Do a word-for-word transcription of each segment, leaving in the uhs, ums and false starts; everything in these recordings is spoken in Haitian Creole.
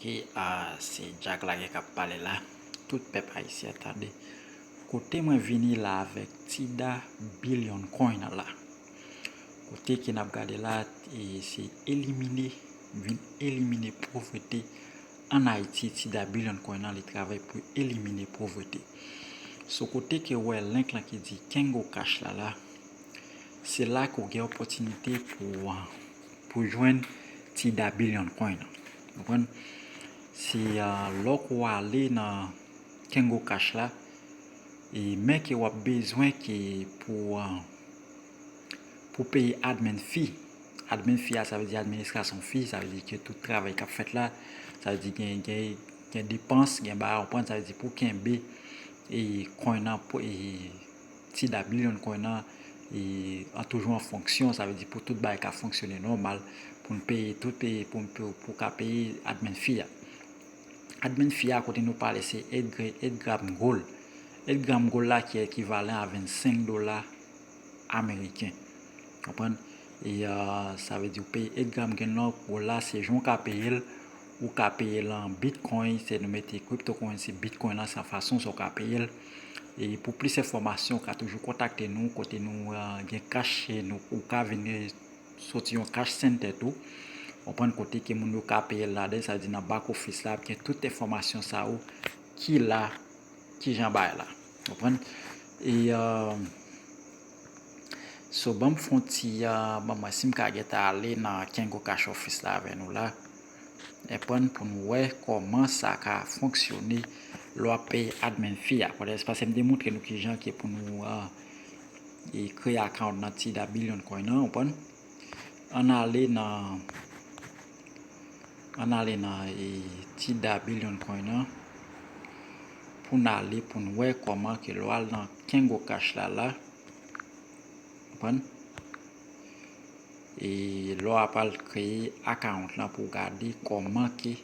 E a, se Jack Laguerre k ap pale la. Tout pèp ayisyen tande. Kote mwen vini la avèk Tida Billion Coin nan la. Kote ke n ap gade la, e se elimine, vin elimine povrete an Ayiti. Tida Billion Coin nan, li travay pou elimine povrete. So kote ke w wè link lan ki di Kengo Cash la la, se la ke w gen opòtinite pou, pou jwenn Tida Billion Coin nan. Konprann? Se, ah, lè w ale nan Kengo Cash la, e men ke w ap bezwen ke pou, ah, pou peye admin fee. Admin fee a, sa vle di administration fee, sa vle di ke tout travay k ap fèt la, sa vle di gen, gen, gen depans, gen bagay, w konprann, sa vle di pou kenbe e coin nan, pou, e Tida Billion Coin nan, e an toujou an fonksyon, sa vle di pou tout bagay ka fonksyone nòmal, pou n peye tout, e pou, pou, pou ka peye admin fee a. Admin fee a kote nou pale se eight gra-, eight gram gold. Eight gram gold la ki ekivalen a vennsenk dola ameriken. Konprann? E, ah, sa vle di w peye eight gram gold la, se jan w ka peye l, ou ka peye l an bitcoin, se nou mete cryptocurrency bitcoin lan, se fason sa w ka peye l. E pou plis enfòmasyon, ou ka toujou kontakte nou, kote nou, ah, gen cash, e nou, ou ka vin soti yon cash center tou. Konprann? Kote ke moun yo ka peye l ladan, sa vle di nan back office la, gen tout enfòmasyon sa yo ki la, ki jan bagay la. Konprann? E, ah, so, ban m fè yon ti, ah, ban m wè si m ka gentan ale nan Kengo Cash Office la avè nou la. Konprann? Pou nou wè kòman sa ka fonksyone lè w ap peye admin fee a. Paske m te montre nou ki jan ke pou nou, ah, e kreye account nan Tida Billion Coin nan, konprann? Ann ale nan, ann ale nan, e, Tida Billion Coin nan, pou n ale, pou n wè kòman ke lè w al nan Kengo Cash la la, konprann? E lè w ap al kreye account lan pou w gade kòman ke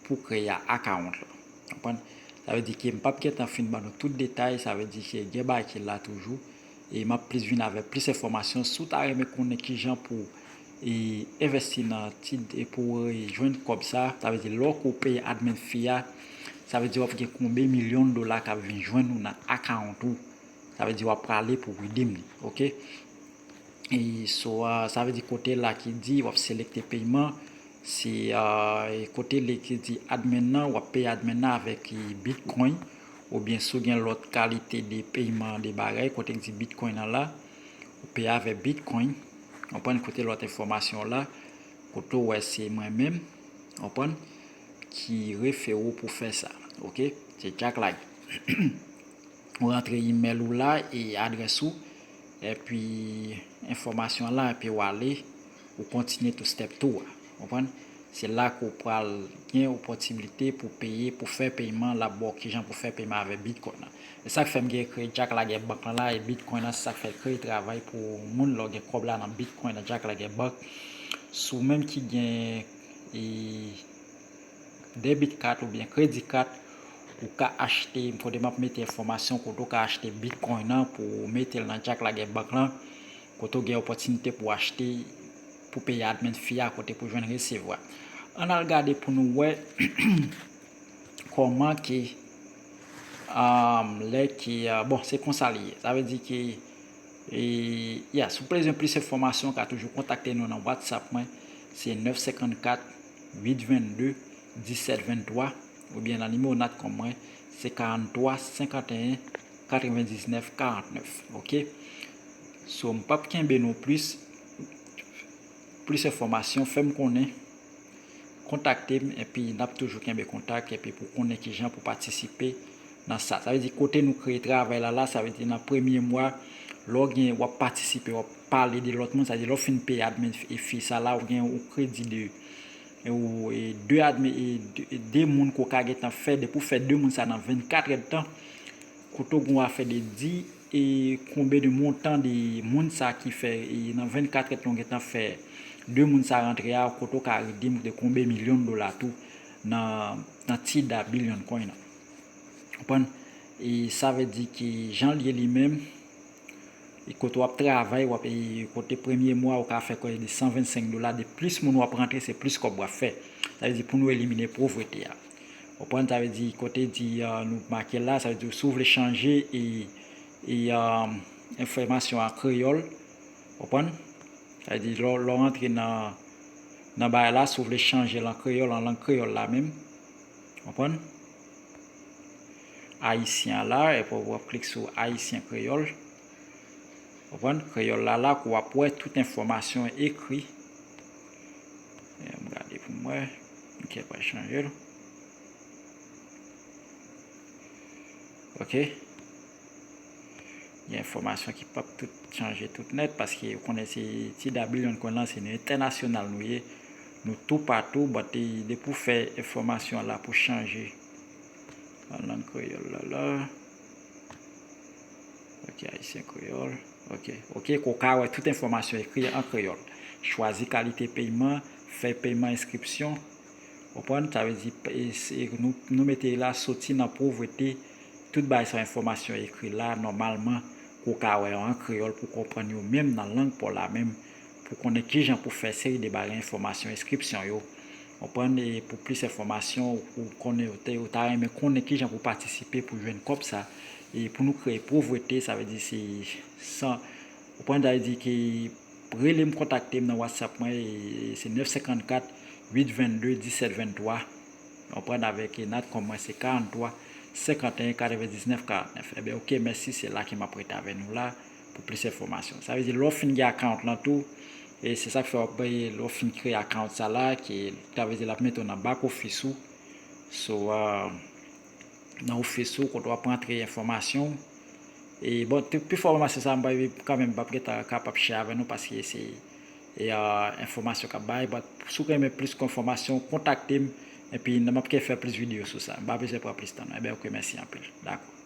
pou kreye account lan. Konprann? Sa vle di ke m p ap gentan fin ban nou tout detay, sa vle di ke gen bagay ki la toujou. E m ap plis vin avèk plis enfòmasyon. Si w ta renmen konnen kijan pou, e, envèsti nan Tida, e pou, e, jwenn kòb sa, sa vle di lè w peye admin fee a, sa vle di w ap gen konbyen milyon dola k ap vin jwenn ou nan account ou. Sa vle di w ap prale pou redeem li, oke? E so, ah, sa vle di kote la ki di w ap selekte peyman, se, ah, e kote li ki di admin nan, w ap peye admin nan avèk, e, bitcoin, oubyen si w gen lòt kalite de peyman, de bagay, kote ki di bitcoin nan la, ou peye avèk bitcoin. Konprann? Kote lòt enfòmasyon la, kote w wè se mwen menm, konprann, ki refere w pou fè sa, oke? Se Jack Laguerre. Ou rantre email ou la e adrès ou, epi enfòmasyon la, epi w ale, ou kontinye tou step tou a. Konprann? Se la ke w pral gen opòtinite pou peye, pou fè peyman, l ap ba w kijan pou fè peyman avèk bitcoin nan. E sa k fè m gen kreye Jack Laguerre Bank lan la, e bitcoin nan, se sa k fè l kreye travay pou moun lè w gen kòb la nan bitcoin nan Jack Laguerre Bank. Si w menm ki gen, e, debit card oubyen credit card, ou ka achte, kote m ap mete enfòmasyon, kote w ka achte bitcoin nan pou w mete l nan Jack Laguerre Bank lan, kote w gen opòtinite pou w achte, pou peye admin fee a, kote pou jwenn resevwa. Ann al gade pou nou wè kòman ke, um, lè ke, uh, bon, se konsa li ye. Sa vle di ke, e, ya, si w bezwen plis enfòmasyon, w ka toujou kontakte nou nan WhatsApp mwen. Se nèf senkannkat, uit vennde, disèt venntwa, oubyen nan nimewo Natcom mwen, se karanntwa senkanteyen katrevendiznèf karantnèf, oke? So, m p ap kenbe nou plis, plis enfòmasyon, fè m konnen, kontakte m, epi n ap toujou kenbe kontak, epi pou konnen kijan pou patisipe nan sa. Sa vle di kote nou kreye travay la, la, sa vle di nan premye mwa, lè w gen, w ap patisipe, w ap pale de lòt moun, sa vle di lè w fin peye admin fee sa la, ou gen yon kredi de, e ou, e de admin, e de, de moun ke w ka gentan fè, depi w fè de moun sa nan vennkat èdtan, kote w gen yon afè de di, e konbyen de montan de moun sa ki fè, e nan vennkat èdtan w gentan fè de moun sa rantre a, kote w ka redeem de konbyen milyon dola tou nan, nan Tida Billion Coin nan. Konprann? E sa vle di ke jan l ye li menm, e kote w ap travay, w ap, e kote premye mwa, ou ka fè kwè de san vennsenk dola, de plis moun w ap rantre, se plis kòb w ap fè. Sa vle di pou nou elimine povrete a. Ou konprann? Sa vle di kote di uh, nou make la, sa vle di si w vle chanje e, e uh, enfòmasyon an kreyòl. Ou konprann? Sa vle di lè w antre nan, nan bagay la, si w vle chanje l an kreyòl, an lang kreyòl la menm. Ou konprann? Ayisyen an la, epi w ap klik sou ayisyen kreyòl. Ou konprann? Kreyòl la la, k w ap wè tout enfòmasyon ekri. M gade pou m wè. Ok, pral chanje l. Ok. Gen enfòmasyon ki p ap tout chanje tout nèt, paske ou konnen se T W, yon konnen se nou entènasyonal nou ye. Nou toupatou, but depi w fè enfòmasyon an la pou chanje an lang kreyòl la la. Ok, ayisyen kreyòl. Ok, ok, ke w ka wè tout enfòmasyon ekri an kreyòl. Chwazi kalite peyman, fè peyman enskripsyon. Ou konprann? Sa vle di nou mete la soti nan povrete. Tout bagay sa enfòmasyon ekri la nòmalman ke w ka wè yo an kreyòl pou w konprann yo menm nan lang pa w la menm, pou w konnen kijan pou w fè seri de bagay enfòmasyon enskripsyon yo. Ou konprann? E pou plis enfòmasyon ou konnen ou ta renmen konnen kijan pou w patisipe pou jwenn kòb sa. E pou nou kreye povrete, sa vle di se san, ou konprann? Sa vle di ke rele m, kontakte m nan WhatsApp mwen, se nèf senkannkat uit vennde disèt venntwa. Ou konprann? Avèk Natcom mwen se karanntwa senkanteyen katrevendiznèf karantnèf. Ebyen ok, mèsi, se la ke m ap rete avè nou la pou plis enfòmasyon. Sa vle di lè w fin gen account lan tou, e se sa k fè w ap lè w fin kreye account sa la, ke sa vle di l ap mete w nan back office ou. So, nan office ou, kote w ap rantre enfòmasyon w. E bon, pi fò enfòmasyon sa, m pa kanmenm m p ap gentan kapab share avè nou paske se e enfòmasyon k ap bay. But si w renmen plis enfòmasyon, kontakte m, epi m ap fè plis videyo sou sa. M pa bezwen pran plis tan non. Ebyen ok, mèsi anpil. Dakò.